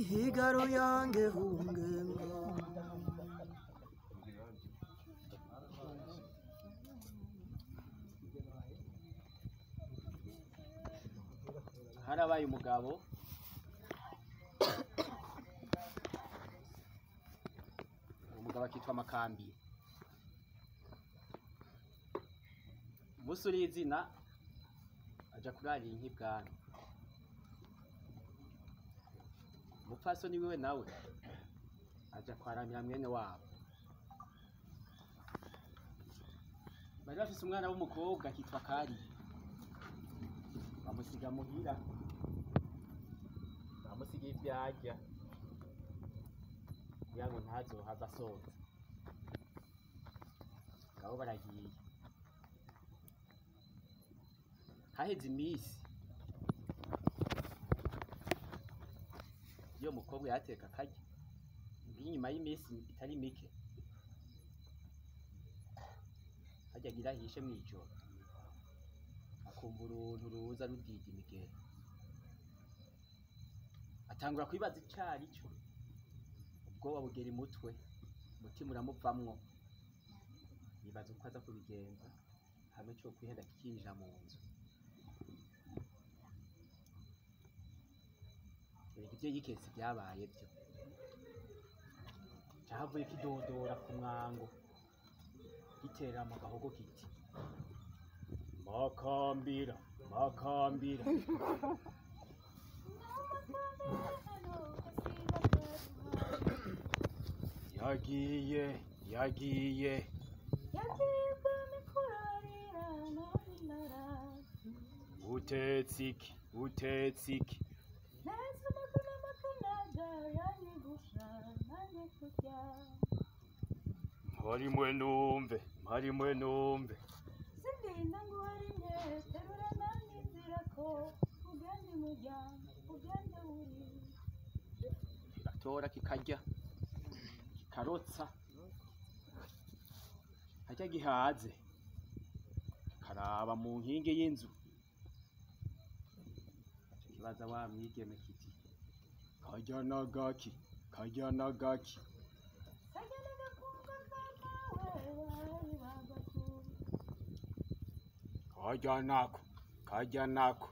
Higa ruyange hungenga. Harabaye umugabo umugabo akitwa Makambi. Umunsi uri izina aja kurarira inka ibwami. Umupfasoni wiwe nawe aja kwaramira mwene wabo. Bari bafise umwana w'umukobwa akitwa Kari. Bamusiga muhira, bamusiga ivyo arya kugira ngo ntazohava asoza. Ngabo baragiye. Haheze imisi iyo mukobwa yateka akarya, inyuma y'imisi itari mike harya agira ahishe mw'ijoro, akumva uruntu ruza rudida imigera, atangura kwibaza icari co. Ubwoba bugera imutwe, umutima uramuvamwo, yibaza uko aza kubigenza hamwe co kwihenda kikinjira mu nzu. Erega ivyo yiketse vyabaye vyo, cahavuye kidodora ku mwango, gitera mu gahogo kiti: Makambira, Makambira. Yagiye, yagiye. Utetse iki, utetse iki? Mparimwe numve, mparimwe numve. Sindinda nguharimwe, terura nanjye inzira ko ugende muryango, ugende uri. Kigatora kikarya, kikarotsa, harya gihaze, kikaraba mu nkingi y'inzu. Kibaza wa mwigeme kiti: Karya n'agaki, karya n'agaki. Karya n'agakunga ka mawe, bari bagakunga. Karya nako, karya nako.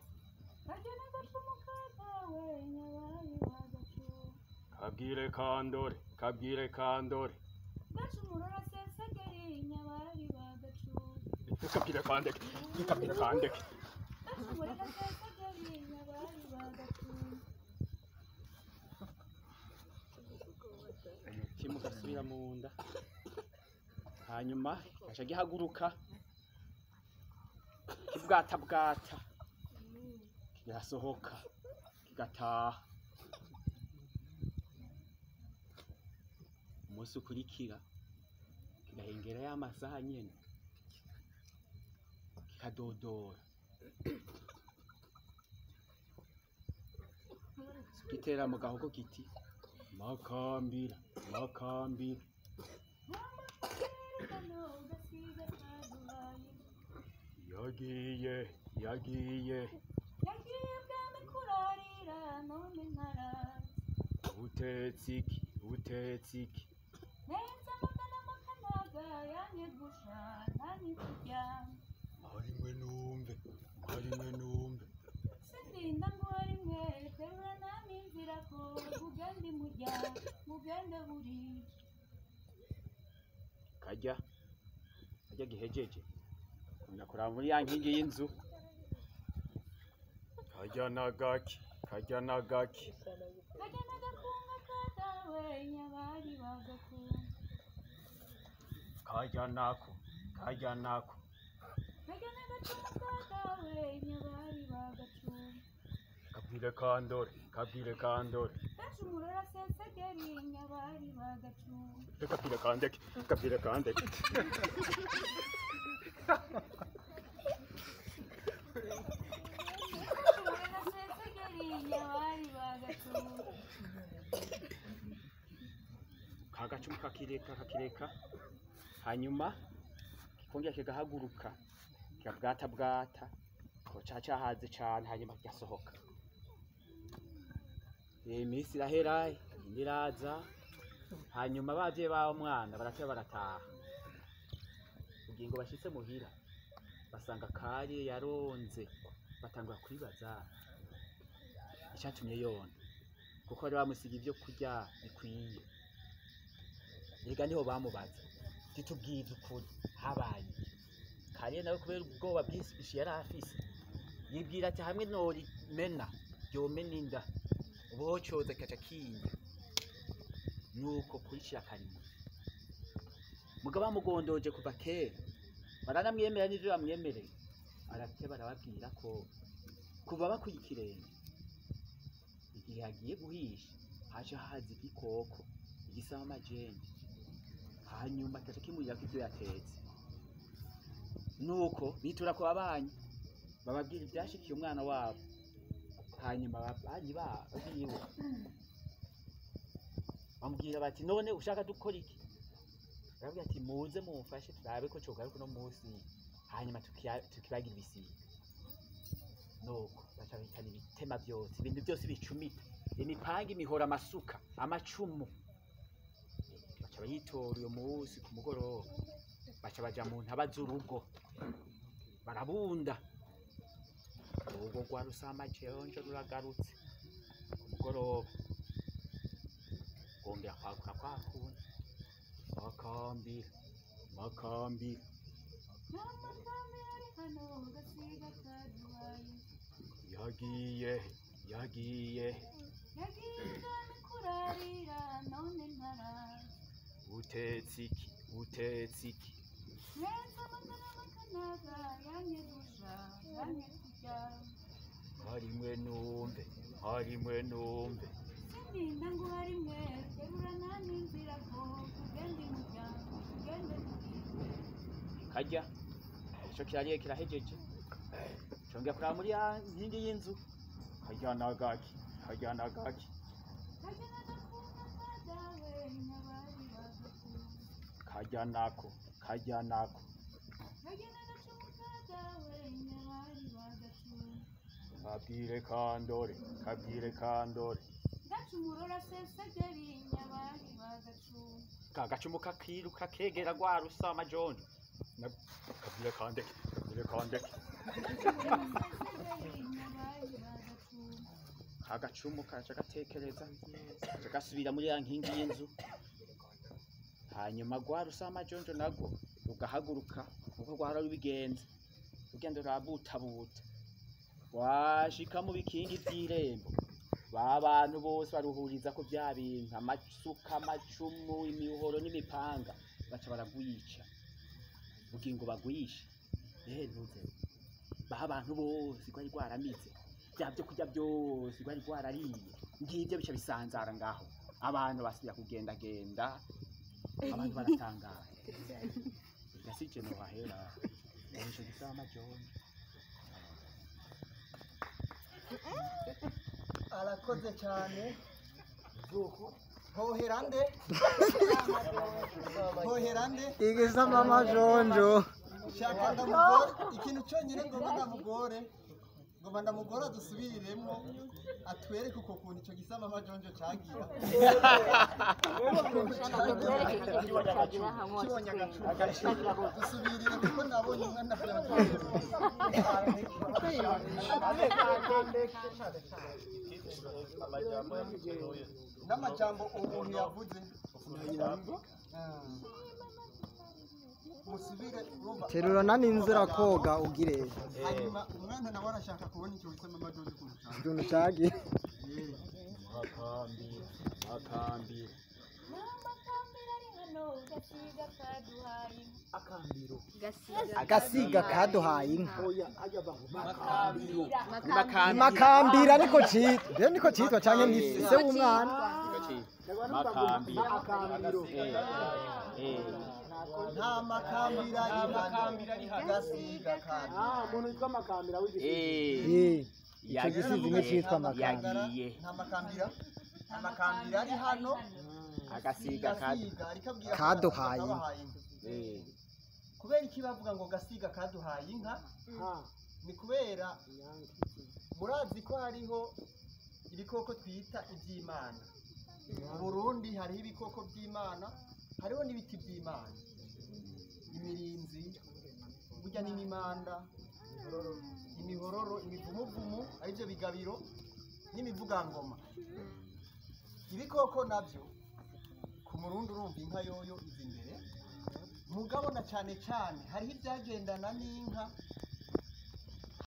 Karya n'agacumu ka mawe, nyabari bagacumu. Kabwire kandore, kabwire kandore. Gacumurora sesegeri, nyabari bagacumu. Kabwire kandeke, kabwire kandeke. Gacumurora sesegeri, nyabari bagacumu. Kimwe gasubira mu nda, hanyuma gaca gihaguruka kibwatabwata, kigasohoka kigataha. Umunsi ukurikira kigahengera ya masaha nyene, kikadodora, gitera mu gahogo kiti: Makambira, Makambira. Yagiye, yagiye. Yagiye bwami kurarira none ntaraza. Utetse iki, utetse iki? Neza amagana makanaga yanye gusha nanye kurya. Mparimwe numve, mparimwe numve. Sindinda nguharimwe, terura nami inzira ko ugende muryango, ugende burije. Karya, karya gihejeje, kumenya kuraba muri ya nkingi y'inzu. Karya n'agaki, karya n'agaki. Karya n'agakunga ka dawe, nyabari bagakunga. Karya nako, karya nako. Karya n'agacumu ka dawe, nyabari bagacumu. Kabwire kandore, kabwire kandore. Gacumurora sesegeri, nyabari bagacumu. Kabwire kandeke, kabwire kandeke. Gacumurora sesegeri, nyabari bagacumu. Kagacumu kakireka, kakireka, hanyuma kikongera kigahaguruka, kikabwatabwata, ko ca cahaze cane, hanyuma kigasohoka. Iminsi irahera, indi iraza. Hanyuma abavyeyi b'awo mwana barateba barataha. Ubugingo bashitse muhira basanga Kari yaronze, batangura kwibaza icatumye yona, kuko bari bamusiga ivyo kurya bikwiye. Erega niho bamubaza, titubwize ukuri habaye iki? Kariye nawe kubera ubwoba bwinshi yari afise, yibwira ati hamwe norimena ryomena inda, ubu coza kikaca kinda. Nuko kuricira karindwi. Mugabo bamugondoje kuva kera, baranamwemera n'ivyo bamwemereye, arateba arababwira ko kuva bakuye ikirenge, igihe agiye guhisha haca haza igikoko igisaba amajembe, hanyuma kikaca kimurirako ivyo yatetse. Nuko bitura ku babanyi, bababwira ivyashikiye umwana wabo. Hanyuma ababanyi biwe bamubwira bati none ushaka dukora iki? Arababwira ati muze mumfashe turabe ko cogaruka uno munsi, hanyuma tukibagira ibisiga. Nuko baca bitana ibitema vyose, ibintu byose bicumita, imipanga, imihoro, amasuka, amacumu. Baca bayitora uyo munsi ku mugoroba, baca baja mu ntaba z'urugo barabunda. Urugo rwa Rusamajonjo ruragarutse ku mugoroba, rwongera kwagura kwa kundi. Makambira, makambira, N'amakambira ari hano gasiga kaduhaye. Yagiye, yagiye, Yagiye ibwami kurarira none ntaraza. Utetse iki, utetse iki? Neza amata n'amakanaga yamye guja, yamye kujya. Harimwe numve, harimwe numve. Sindinda ngo harimwe, terurana n'inzira ko tugende umuryango, tugende mugihe. Karya ico kirariye kirahejeje, congera kuraba muri ya nkingi y'inzu, karya nagaki, karya nagaki, Karya n'agakunda ka dawe, nyabari bagakunda. Karya nako, karya nako. Karya n'agacumu ka dawe, nyabari bagacuma. Kabwire kandore, kabwire kandore. Gacumurora sesegeri, nyabari bagacuma. Kagacumu kakiruka kegera rwa Rusamajonjo. Kabwire kandeke, kabwire kandeke. Gacumurora sesegeri, nyabari bagacuma. Kagacumu kaca gatekereza, kaca gasubira muri ya nkingi y'inzu. Hanyuma rwa Rusamajonjo narwo rugahaguruka nkuko rwahora rubigenza, rugenda rurabutabuta, rwashika mu bikingi vy'irembo. Ba bantu bose baruhuriza ko vya bintu, amasuka, amacumu, imihoro n'imipanga, baca baragwica. Bugingo bagwishe ehe ntuze ba bantu bose rwari rwaramize bya byo kurya byose rwari rwarariye, ngibyo bica bisanzara ngaho. Abantu basubira kugendagenda, abantu baratangara. Gasije no hahera ico gisaba amajonjo. Arakoze cyane. Hohera nde? Hohera nde? Igisama majonjo. Shaka ndamugore, ikintu cyonyine ngomba ndamugore, ngomba ndamugore dusubiriremo atwereke uko kuntu icyo gisama majonjo cagira. Kibonye agacumu. Dusubirire kuko nabonye umwana n'amajambo umuntu yavuze. Musubire urumva. Terurana n'inzira koga ugire. Hanyuma umwana nawe arashaka kubona icyo gisama majonjo ukuntu cagira. Ukuntu cagira. Makambira, makambira. N'amakambira ari hano gasiga kaduhaye. Akambiro. Agasiga kaduhaye inka. Makambira. Makambira niko citwa. Rero niko citwa canke ni se w'umwana. Makambira. Nta makambira ari hano, gasiga kandi. Umuntu witwa Makambira w'igisiga. Eh. Ico gisizi ni citwa Makambira. Yagiye. Nta makambira, nta makambira ari hano. Agasiga kadu. Gasiga ariko abwira ko Kaduhaye inka. kabahaye inka. Kubera iki bavuga ngo gasiga kaduhaye inka? Ni kubera murazi ko hariho Ibikoko twita iby'Imana. Mu Burundi hariho ibikoko by'Imana, hariho n'ibiti by'Imana, imirinzi burya n'imimanda, imihororo, imivumuvumu, aribyo bigabiro n'imivugangoma. Ibikoko nabyo ku Murundi, urumva inka yoyo iza imbere, mugabo na cyane cyane hariho ibyagendana n'inka.